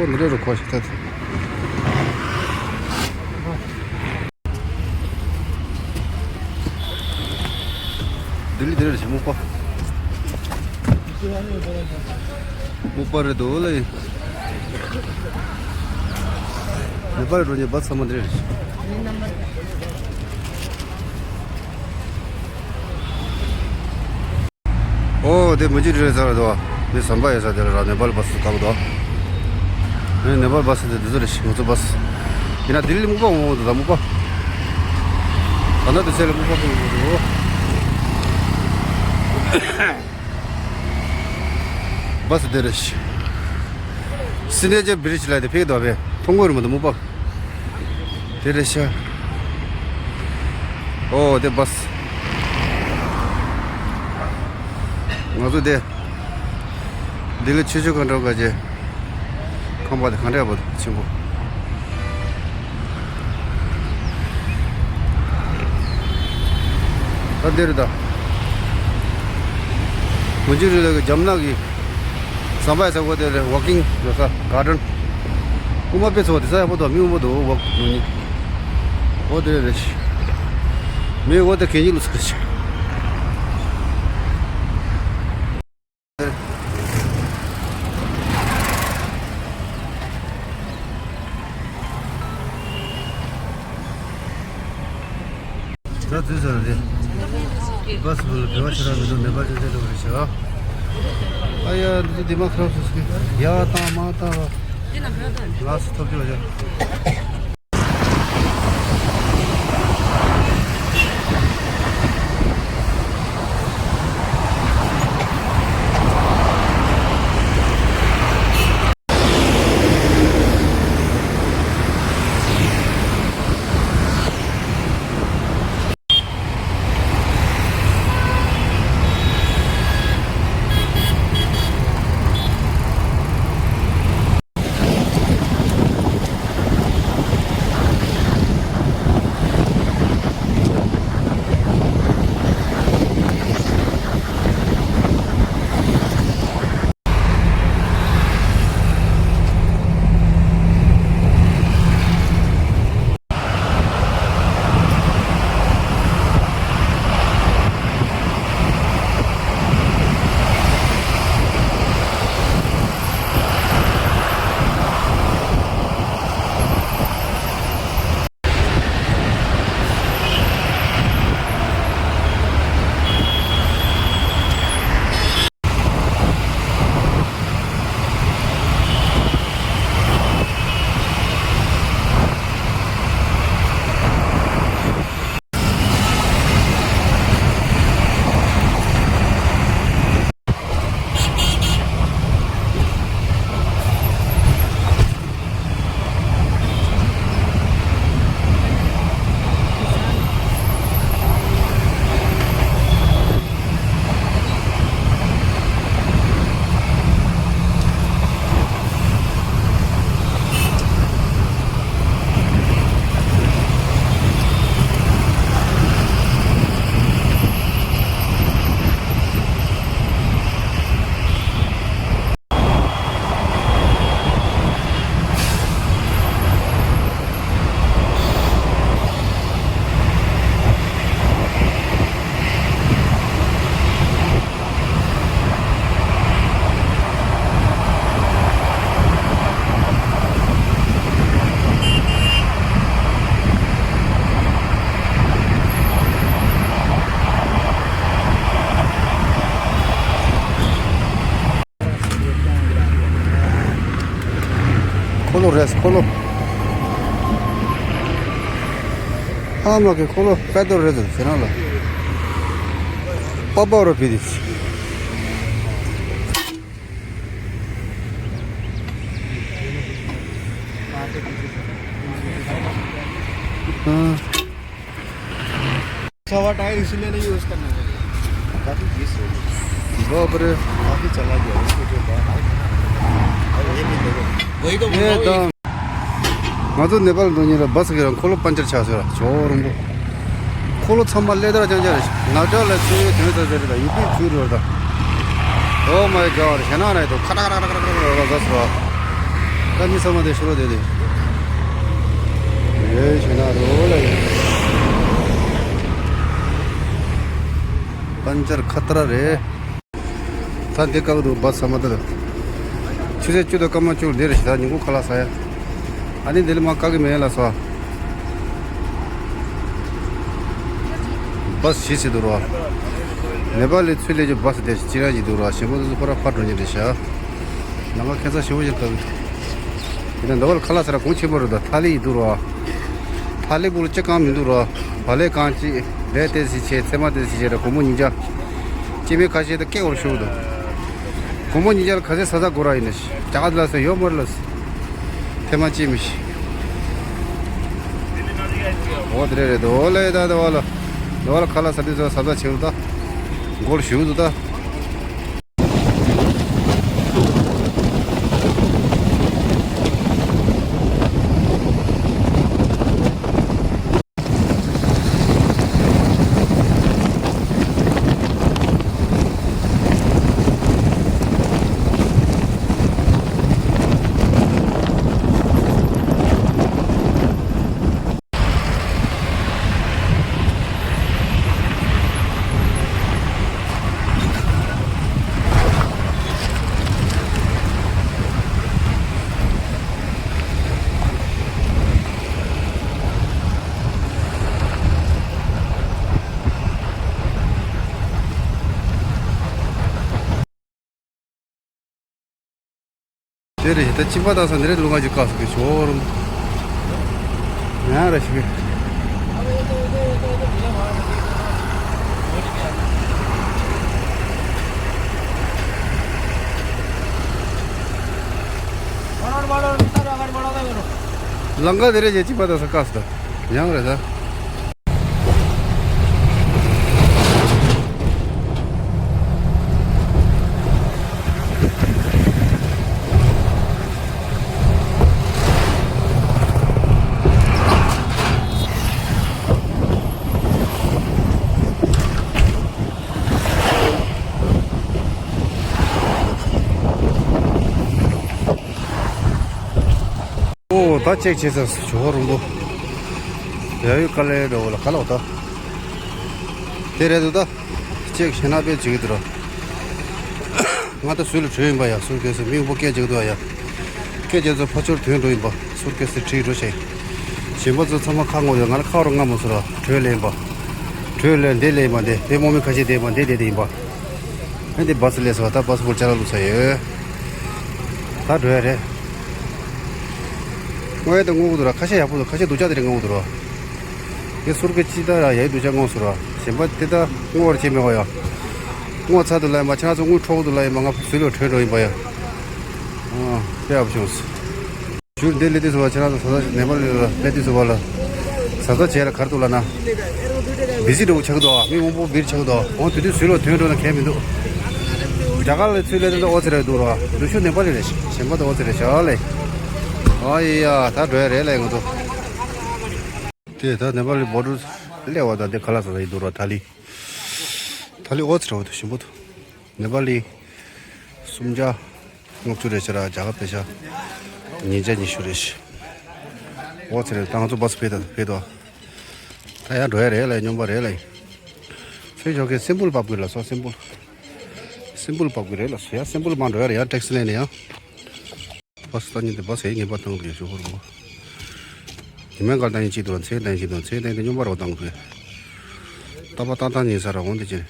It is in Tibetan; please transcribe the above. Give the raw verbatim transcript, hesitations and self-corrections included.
འདི་རེད་རུ་ཁོ་ཞིག་ཐད། ལྡི་ལི་འདི་རེད་ཞིག་སྨུག་པ། སྨུག་པ་རེད་འདུག་ལ་ཡིན། ནེ་པཱལ་འགྲོ་མཁན་བ་ཚང་མ་འདི་རེད་ཞིག་ཨོ་དེ་མུ་ཇི་རི་ལ་ཚར་རེད་དོ། དེ་ཟམ་པ་ཡོད་ས་དེ་ལ་ར་ནེ་པཱལ་བ་སི་བཀག་དོ། ཨེ་ནེ་པཱལ་བ་སི་དེ་འདི་ཚོ་རེད་ང་ཚོ་བ་སི། ཡིན་ན་ལྡི་ལི་སྨུག་པ་འོང་འོང་འདུག་ད་སྨུག་པ། ད་ལྟ་དེ་ཚད་ལ་སྨུག་པ་ཁོ་འོང་འདུག་བ་སི་དེ་རེད། སི་གནེ་ཅར་བི་རི་ཇི་ལ་དེ་ཕེབས་དོ་བས་མཐོང་གོ་རེད་མ་གཏོགས་སྨུག་པ། དེ་རེད་ཤག་ཨོ་དེ་བ་སི། ང་ཚོ་དེ་ལྡི་ལི་ཆོས་བརྒྱུད་ཁང་འགྲོ་ག་ཅེ། ཁང་པ་དེ་གང་འདྲ་བ་ཆེན་པོ། ད་འདིར་ད། མུ་ཇི་རི་ལ་གི་རྒྱབ་ནག་གི་ཟམ་པའི་ས་གོ་དེ་ལ་ཝོག་ཀིང་ཡོད་ས་གར་ཌན། དབུ་མ་དཔེ་ཚོ་དེ་ས་ཡག་པོ་འདུག་མི་དབུ་མ་འདུག་ཝོག་ནི། འོ་དེ་རེད། མི་འོ་དེ་གད་སྙིགས་བླུགས་ས་རེད། ད་དུས་ཚོད་རེད། བ་སི་བུ་ལ་བེ་བ་ཆེ་ར་མི་འདུག་ནེ་པཱལ་ཅན་ཅན་འགྲོ་བ་རེད་ཤག་ཨ་ཡ་འདི་ཚོ་འདི་མ་ཁ་རོགས་སུ་སུ་ཡ་བཏང་མ་བཏང་རོགས། ལགས་སུ་ཐོབ་ཅོག་བྱ། འཁོར་ལོ་རེད། འཁོར་ལོ། ཨ་མ་གི་འཁོར་ལོ་པད་རྡོ་རེད་ཟེར་ན་ལ། པ་པ་རོ་བི་དིས། ཨ། सवा टायर इसीलिए नहीं यूज़ करना चाहिए। काफ़ी चीज़ हो गई। बाप रे। काफ़ी चला गया उसको जो बात है। अब ये भी देखो। वही तो बोल रहा हूँ। ང་ཚོ་ནེ་པཱལ་འགྲོ་མཁན་ལ་བ་སི་གི་རང་འཁོར་ལོ་པན་ཅར་ཆགས་སོང་ར་ཇོ་རོང་པོ། འཁོར་ལོ་ཚང་མ་ལེ་དར་རྐྱང་རྐྱང་རེད། ནག་ཁྲ་ལ་ཚོས་དོན་ཟ་ཟེར་རེད་ད་ཡུ་པི་ཚུར་རོལ་ད། Oh my God ཞེ་ན་རེད་དོ་ཁ་ཁ་ཁ་ཁ་ཁ་ཁ་ཁ་ཁ་ཁ་ཁ་ཁ་ཁ། ད་མི་ཚང་མ་དེ་ཤོར་བ་དེ་རེད། རེད་ཞེ་ན་རོ་ལ་ཡིན། པན་ཅར་ཁ་ཏ་ར་རེད། ད་འདི་བཀག་འདུག་བ་ཚང་མ་ད། ཆུ་ཚོད་བཅུ་དང་སྐར་མ་བཅུ་འདི་རེད་ཞེ་ད་ཉིན་གུང་ཁ་ལག་ཟ་ཡ། ཨ་ནི་འདི་ལ་མ་བཀག་གི་མེད་ལ་སོ། བ་སི་ཞིག་འདུག་རོ། ནེ་པ་ལི་ཚུར་སླེབས་རྒྱུ་བ་སི་དེ་ཅི་ར་ཞིག་འདུག་རོ། གཞན་པ་དེ་ཚོ་ཁོ་ར་ཕར་འགྲོ་མཁན་རེད་ཤག་ལམ་ཁ་ཁ་སང་ཞེ་པོ་ཞིག་བཀག་གི་འདུག་དེ་ནས་འདི་བར་ཁ་ལག་ཟ་ར་གོང་ཆེན་པོ་རེད་ད། ཐ་ལི་ཡིན་འདུག་རོ། ཐ་ལི་བུ་ལ་ཅི་གང་མི་འདུག་རོ། བ་ལེ་གང་ཅི་ལས་དེ་སི་ཆེ་ཚེ་མ་དེ་སི་ཆེ་ར་སྒོར་མོ་ཉིས་བརྒྱ། སྐྱེ་དམན་ཁ་ཤས་ད་སྐད་འོར་ཤོར་འདུག་སྒོར་མོ་ཉིས་བརྒྱ་ལ་ག་ཚད་ཟ་ཟ་དགོས་ར་ཡིན་ནི། རྒྱ་གར་ལ་སོ་ཡོད་མ་རེད་ལ། ཐེ་མ་ཅི་མི་ཤི། འོ་དེ་རེད་རེད་དོ་ལེ་ད་དེ་བ་ལ། དེ་བ་ལ་ཁ་ལག་ཟ་དུས་ཚོད་ཟ་ཟ་བྱེད་འདུག་ད། སྒོར་ཞུ་འདུག་ད། དེ་རེད་ད། གཅིན་པ་བཏང་ས་འདི་རེད། ལུང་ང་ཅིག་བཀག་སོང་གི་ཞོར་ཡང་ར་ཞིག་གི་ལམ་ཁ་དེ་རེད་ཅེ། གཅིན་པ་བཏང་ས་བཀག་སོང་ད། ཡང་རེད་ད། ཨོ་ད་ཅེག་བྱེད་ས་ཞོ་རུང་པོ། ཡ་ཡུ་ཀ་ལེ་འགྲོ་བ་ལ་ག་ལ་འོ་ད། དེ་རེད་འདུག་ད། ཅེག་ཤེ་ན་པེ་བྱེད་ཀྱི་འདུག་ར། ང་ད་ཟུར་ལ་བྲོས་ཡིན་པ་ཡ། སུར་ཀེ་སི་མི་འུ་པོ་སྐད་ཅིག་འདུག་ཡ། སྐད་ཅིག་ཚོ་ཕ་ཆུར་ཐོན་འགྲོ་ཡིན་པ། སུར་ཀེ་སི་ཁྲིད་འགྲོ་ཤེ། གཞན་པ་ཚོ་ཚང་མ་ཁ་ངོ་ཡོད། ང་ལ་ཁ་རོ་ང་མོ་ཚོ་ར་བྲོས་ལེན་པ། བྲོས་ལེན་འདི་ལེན་པ་འདི་དེ་མོ་མི་ཁ་ཤས་བསྡད་པ་འདི་བསྡད་དེ་ཡིན་པ། ཨ་འདི་བ་སི་ལས་སོ་ད་བ་སི་བོར་ཅ་ལ་ལུག་ས་ཡོད། ད་འགྲོ་ཡ་རེད། སྔོན་ཡ་ད་སྔོ་གི་འདུག་ར། ཁ་ཤས་ཡག་པོ་འདུག་ཁ་ཤས་སྡུག་ཅག་དེ་རིང་སྔོ་གི་འདུག་ར། དེ་ཟུར་གི་ཅི་ད་ར་ཡའི་སྡུག་ཅག་སྔོ་སོང་ར། གཞན་པ་དེ་ད་སྔོ་བར་བྱེད་མེད་པ་ཡ། སྔོ་ཚར་འདུག་ལ་ཡིན་པ། ཁྱེད་རང་ཚོ་དངུལ་འཕྲོག་འདུག་ལ་ཡིན་པ། ང་ཟུར་ལ་བྲོས་འགྲོ་ཡིན་པ་ཡ། ཨ་དཔེ་ཡག་པོ་བྱུང་སོང་། ཞུ་འདི་སླེབས་དུས་སུ་བ་ཁྱེད་རང་ཚོ་ཟ་ཟ་ནེ་པ་ལི་ལ་སླེབས་དུས་སུ་བ་ལ། ཟ་ཟ་བྱས་ལ་གར་འདུག་ལ་ན། བི་ཟི་འགྲོ་ཆགས་འདུག་མི་མང་པོ་བིར་ཆགས་འདུག་འོ་དེ་དུས་ཟུར་ལ་ཐོན་འགྲོ་ན་གལ་མི་འདུག་རྒྱ་གར་ལ་ཚུར་སླེབས་དུས་ཨོ་ཙི་རེ་འདུག་ར། འདུག་ཤུ་ནེ་པ་ལི་རེད། གཞན་པ་དེ་ཨོ་ཙི་རེད་ཤག་ལེ། ཨ་ཡི་ཡ་ད་འགྲོ་ཡ་རེད་ལེ་ང་ཚོ། དེ་ད་ནེ་པ་ལི་བོ་ཌར་སླེབས་པ་ད་དེ་ག་ལ་ཟ་ཟ་ཡི་འདུག་ར། ཐ་ལི། ཐ་ལི་ཨོ་ཙི་རེད་བ་དེ་ཞིམ་པོ་འདུག་ནེ་པ་ལི་སུམ་བརྒྱ། ལྔ་བཅུ་རེ་ཤ་ར་རྒྱ་གར་པེ་ཤ། ཉིས་བརྒྱ་ཉི་ཤུ་རེ་ཤ། ཨོ་ཙི་རེད། ད་ང་ཚོ་བ་སི་ཕེ་ད་ཕེ་དོ། ད་ཡར་འགྲོ་ཡ་རེད་ལ་སྙོམས་པ་རེད་ལ། ཕེ་ཞོག་གི་སིམ་པུལ་བབས་དགོས་ལ་སོ་སིམ་པུལ། སིམ་པུལ་བབས་དགོས་རེད་ལ་སོ་ཡ་སིམ་པུལ་མ་འགྲོ་ཡ་རེད་ཡ་ཊེག་སི་ལེན་ནས་ཡ། བ་སི་ལྟ་ཉིན་དེ་བ་སི་ངེས་པ་བཏང་དགོས་ཞོག་ཧོར་མོ། ཉི་མའི་འགལ་བཏང་ཡིན་གཅིག་ཏུ་ར་ཚེ་བཏང་ཡིན་གཅིག་ཏུ་ར་ཚེ་བཏང་དེ་སྙོམས་པ་རོ་བཏང་དགོས། ལྟ་བ་ཏག་ཏག་ཉིན་ས་ར་འོང་དེ་ཅི།